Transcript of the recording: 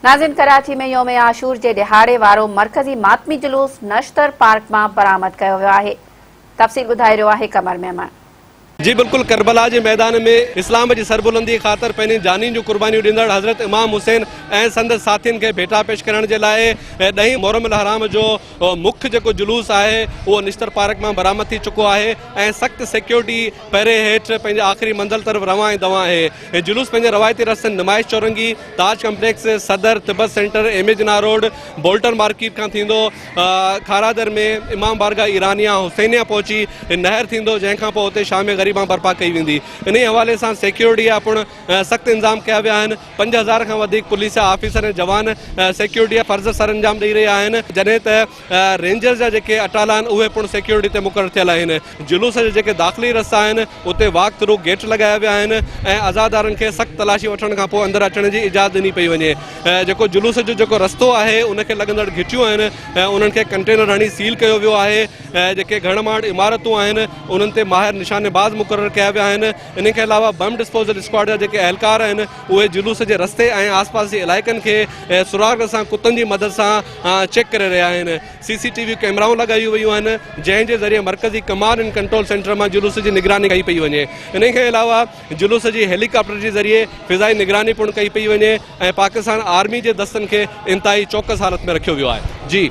ناظرين ڪراچي ۾ يوم عاشور جي ڏهاڙي وارو مرڪزي ماتمي جلوس نشتر پارڪ مان برآمد ڪيو ويو آهي تفصيل ٻڌائي رهيو آهي قمر ميمڻ. جي بلڪل ڪربلا جي ميدان ۾ اسلام جي سربلندي خاطر پنهنجين جانين جون قربانيون ڏيندڙ حضرت امام حسين ۽ سندس ساٿين کي ڀيٽا پيش ڪرڻ جي لاء ڏهين محرم الحرام جو مک جيڪو جلوس آهي اهو نشتر پارڪ مان برآمد ٿي چڪو آهي ۽ سخت سيڪيورٽي پهري هيٺ پنهنجي آخري منزل طرف روان ۽ دوان آهي. هي جلوس پنهنجي روايتي رستن نمائش چورنگي، تاج ڪمپليڪس، صدر، Tibet centre, M A Jinnah road, Bolton market کان ٿيندو کارادر ۾ امام بارگاهه ايرانيه حسينيه پهچي نهر ٿيندو جنهن کان پوء اتي شام غريبان برپا ڪئي ويندي. انهي حوالي سان سيڪيورٽي جا پڻ سخت انتظام ڪيا ويا آهن. 5000 کان وڌيڪ پوليس جا آفيسر ۽ جوان سيڪيورٽي جا فرض سرانجام ڏئي رهيا آهن جڏهن ته رينجرز جا جيڪي اٽالا آهن اهي پڻ سيڪيورٽي تي مقرر ٿيل آهن. جلوس جا جيڪي داخلي رستا آهن اتي واڪ ٿرو گيٽ لڳايا ويا آهن ۽ عزادارن کي سخت تلاشي وٺڻ کان پوء اندر اچڻ جي اجازت ڏني پئي وڃي. جيڪو جلوس جو جيڪو رستو آهي ان کي لڳندڙ گهٽيون آهن انهن کي ڪنٽينر هڻي سيل ڪيو ويو آهي. جيڪي گهڻ ماڙ عمارتون آهن انهن تي ماهر نشاني باز مقرر ڪيا ويا آهن. انهي کان علاوه بم ڊسپوزل اسڪواڊ جا جيڪي اهلڪار آهن اهي جلوس جي رستي ۽ آس پاس جي علائقن کي سراغ سان ڪتن جي مدد سان چيڪ ڪري رهيا آهن. سي سي ٽي وي ڪئميرائون لڳايون ويون آهن جنهن جي ذريعي مرڪزي ڪمانڊ اينڊ ڪنٽرول سينٽر مان جلوس جي نگراني ڪئي پئي وڃي. انهي کان علاوه جلوس جي هيلي ڪاپٽر جي ذريعي فضائي نگراني پڻ ڪئي پئي وڃي ۽ پاڪستان آرمي جي دستن کي انتهائي چوڪس حالت ۾ رکيو ويو آهي. جي.